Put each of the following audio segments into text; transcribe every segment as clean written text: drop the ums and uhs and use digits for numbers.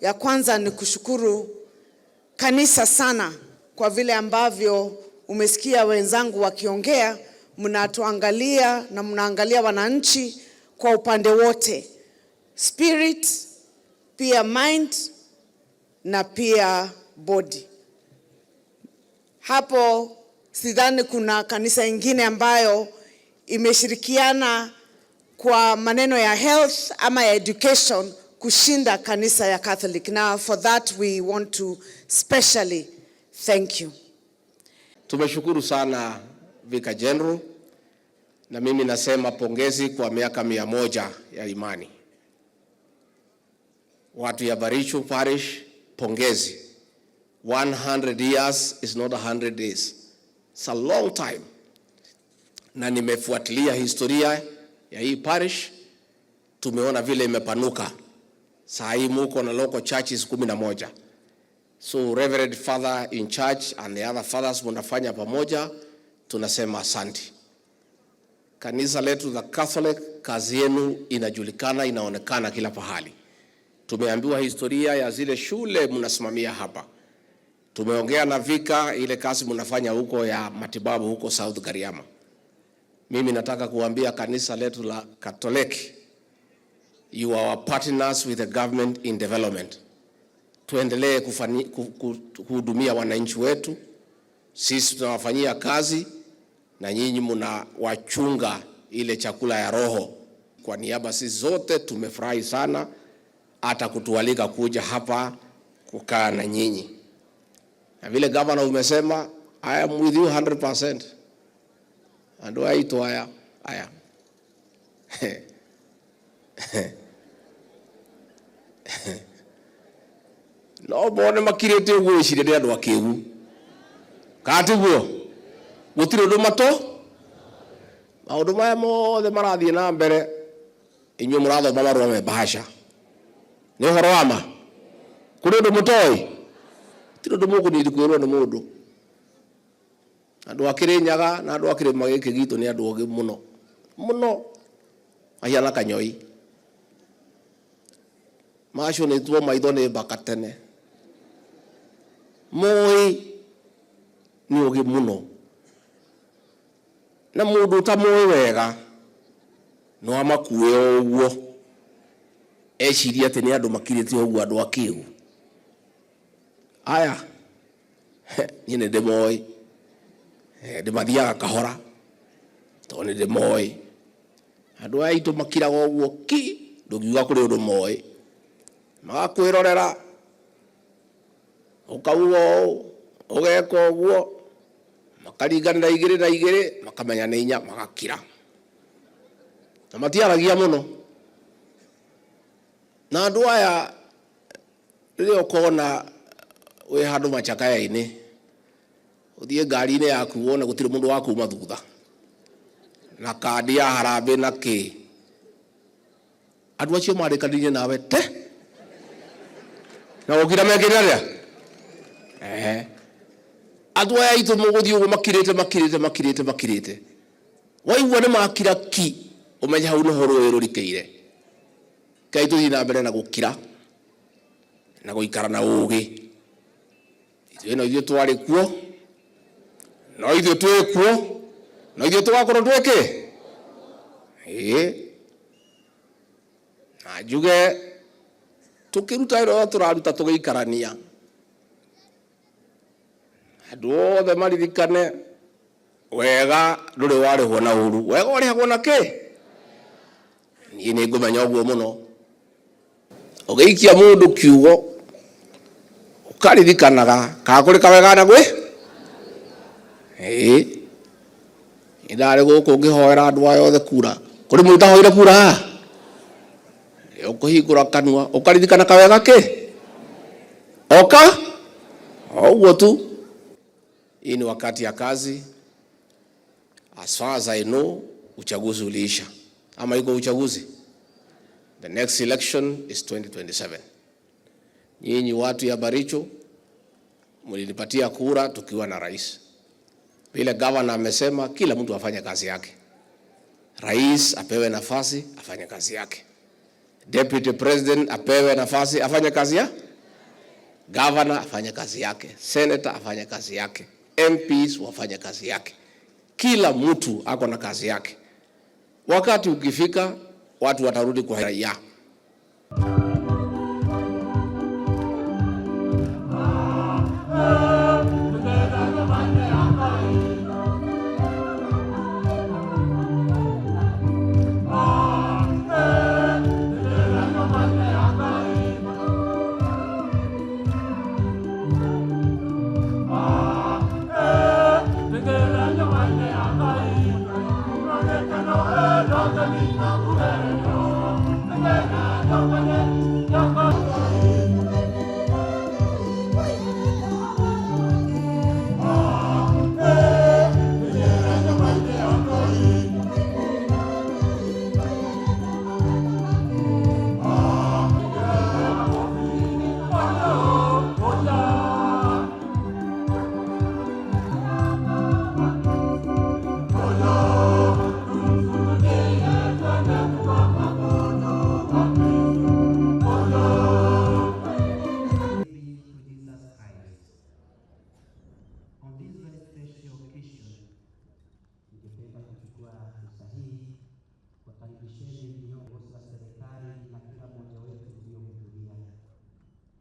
Ya kwanza ni kushukuru kanisa sana kwa vile ambavyo umesikia wenzangu wakiongea, mnatuangalia na mnaangalia wananchi kwa upande wote, spirit pia mind na pia body. Hapo sidhani kuna kanisa ingine ambayo imeshirikiana kwa maneno ya health ama ya education kushinda kanisa ya Catholic. Now for that we want to specially thank you. Tumeshukuru sana Vicar General, na mimi nasema pongezi kwa miaka 100 ya imani. Watu ya Baricho Parish, pongezi. 100 years is not 100 days. It's a long time. Na nimefuatilia historia ya hii parish, tumeona vile imepanuka. Saa hii muko na local churches 11. So Reverend Father in charge and the other fathers munafanya pamoja, tunasema asante. Kanisa letu la Catholic, kazi yenu inajulikana, inaonekana kila pahali. Tumeambiwa historia ya zile shule mnasimamia hapa. Tumeongea na Vika ile kazi mnafanya huko ya matibabu huko South Gariama. Mimi nataka kuambia kanisa letu la Katoliki, you are our partners with the government in development. Tuendelee kuhudumia wananchi wetu. Sisi tunawafanyia kazi na nyinyi mnawachunga ile chakula ya roho. Kwa niaba sisi zote tumefurahi sana hata kutualika kuja hapa kukaa na nyinyi. Na vile governor umesema, I am with you 100%. Andu aitu haya haya no mone makirite uguo wicirie ni andu akigu kana tiguo gutiri undu mato maundu maya mothe marathie na mbere inyuĩ mũrathoma marũa me bahasha nĩ ũhoro wa ma kũrĩ ũndũ mũtoĩ gũtirĩ ũndũ mũkũnidi kwĩrwo nĩ mũndũ. Andũ a Kĩrĩnyaga na andũ a kĩrĩma gĩkĩ gitũ nĩ andũ ogĩ mũno mũno, mahiana kanyoi macũnĩtwo maitho nĩ mbaka tene, moĩ nĩ ũgĩ mũno, na mũndũ ũtamoĩ wega no amakue o ũguo ecirie atĩ nĩ andũ makirĩte ũguo, andũ akĩgu aya. Niĩ nĩ ndĩmoĩ, ndĩmathiaga kahora tondũ nĩ ndĩmoĩ. Andũ aya aitũ makiraga ũguo ki, ndũngiuga kũrĩ ũndũ moĩ, magakwĩrorera ũkauga ũũ ũgeka ũguo, makaringanĩra igĩrĩ na igĩrĩ, makamenya nĩ inya, magakira na matiaragia mũno. Na andũ aya rĩrĩa ũkona wĩ handũ macakaya-inĩ, ũthiĩ ngari-inĩ yaku wone gũtirĩ mũndũ wa kuma thutha na kandi ya harambee na kĩ, andũ acio marĩkanĩire nawe te na gũkira mekĩre atĩa? Andũ aya aitũ mũgũthiĩ ũguo makirĩte makirĩte makirĩte makirĩte, waigua nĩ makira ki, ũmenye hau nĩho rũĩ rũrikĩire. Ngai tũthiĩ na mbere na gũkira na gũikara na ũgĩ. Ithuĩ no ithuĩ twarĩ kuo, no ithuĩ twĩ kuo, no ithuĩ tũgakorwo twĩ kĩ? Ĩĩ. Na njuge tũkĩruta wĩra ũrĩa tũraruta tũgĩikarania, andũ othe maririkane wega ndũrĩ warĩhwo na ũru, wega ũrĩhagwo na kĩ? Niĩ nĩ ngũmenya ũguo mũno. Ũgĩikia mũndũ kiugo ũkaririkanaga kana kũrĩ kawega na gwĩ. Ĩĩ, nĩ ndarĩ gũkũ ngĩhoera andũ aya othe kura, kũrĩ mũndũ ũtahoire kura haha? Ũkũhingũra kanua ũkaririkana kawega kĩ? Oka o ũguo tu. Hii ni wakati ya kazi. As far as I know, uchaguzi uliisha. Ama iko uchaguzi? The next election is 2027. Nyinyi watu ya Baricho mlinipatia kura tukiwa na rais. Vile governor amesema kila mtu afanye kazi yake. Rais apewe nafasi afanye kazi yake. Deputy President apewe nafasi afanye kazi ya. Governor afanye kazi yake, senator afanye kazi yake, MPs wafanye kazi yake. Kila mtu ako na kazi yake. Wakati ukifika, watu watarudi kwa raia.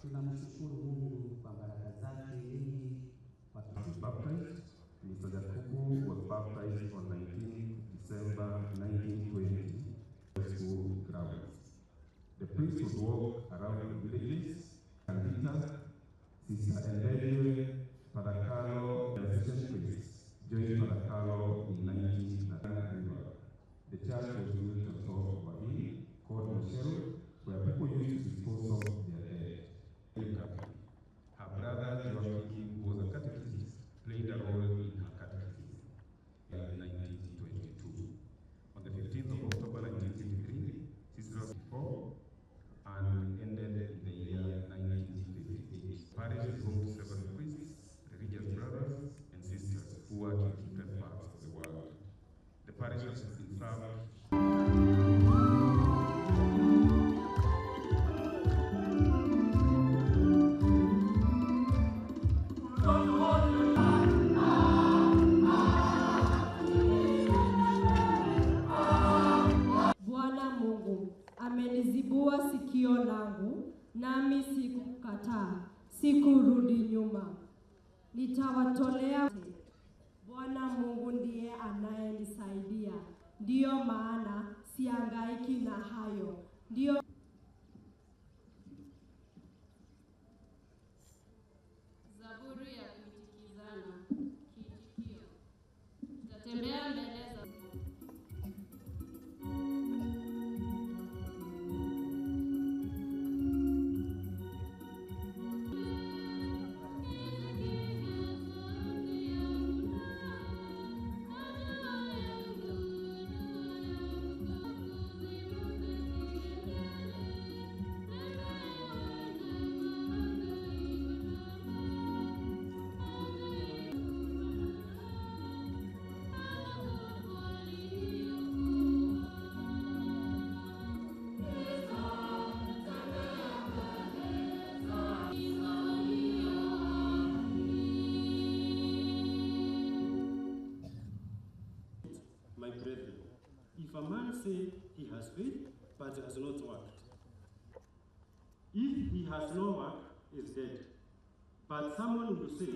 Tunamshukuru Mungu kwa baraka zake nyingi. Baptized. Mr. Jakubu was baptized on 19 December 1920 school grounds. The priest would walk around the villages and Peter, Sister Endelie, Father Carlo, the assistant priest, joined Father Carlo in 1999 River. The church was built on top of a hill called Michelle, where people used to dispose of their dead. Her brother Joaquin, who was a catechist, played a role in her catechism in 1922. On the 15th of October 1953, Sister before and ended in the year 1958. Parish is home to several priests, religious brothers and sisters who work in different parts of the world. The parish has been served. Bwana Mungu amenizibua sikio langu, nami sikukataa, sikurudi nyuma. Nitawatolea. Bwana Mungu ndiye anayenisaidia, ndiyo maana sihangaiki na hayo. Ndiyo. Zaburi ya kuitikizana. Kiitikio: tutatembea mbele za My brethren, if a man say he has faith, but has not worked, if he has no work, is dead. But someone will say,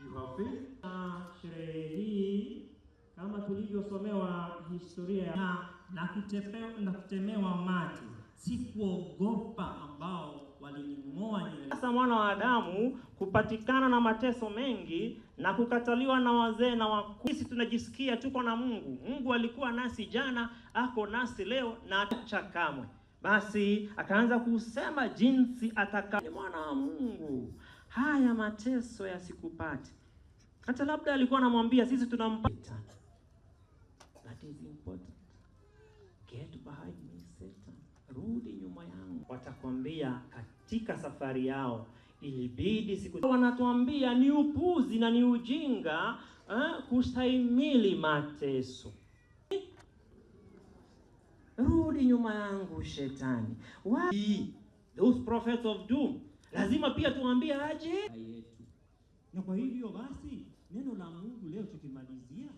you have faith. Sherehe hii kama tulivyosomewa historia na kutemewa mate, si kuogopa ambao walining'oa nywele. Sasa mwana wa Adamu kupatikana na mateso mengi na kukataliwa na wazee na wakuu. Sisi tunajisikia tuko na Mungu. Mungu alikuwa nasi jana, ako nasi leo na atacha kamwe. Basi akaanza kusema jinsi ataka ni mwana wa Mungu, haya mateso yasikupate. Hata labda alikuwa anamwambia sisi tunampa. That is important. Get behind me, Satan. Rudi nyuma yangu. Watakwambia katika safari yao ilibidi siku. Wanatuambia ni upuzi na ni ujinga kustahimili mateso. Rudi nyuma yangu shetani. Why? Those prophets of doom. Lazima pia tuambie aje yetu. Na kwa hivyo basi neno la Mungu leo tukimalizia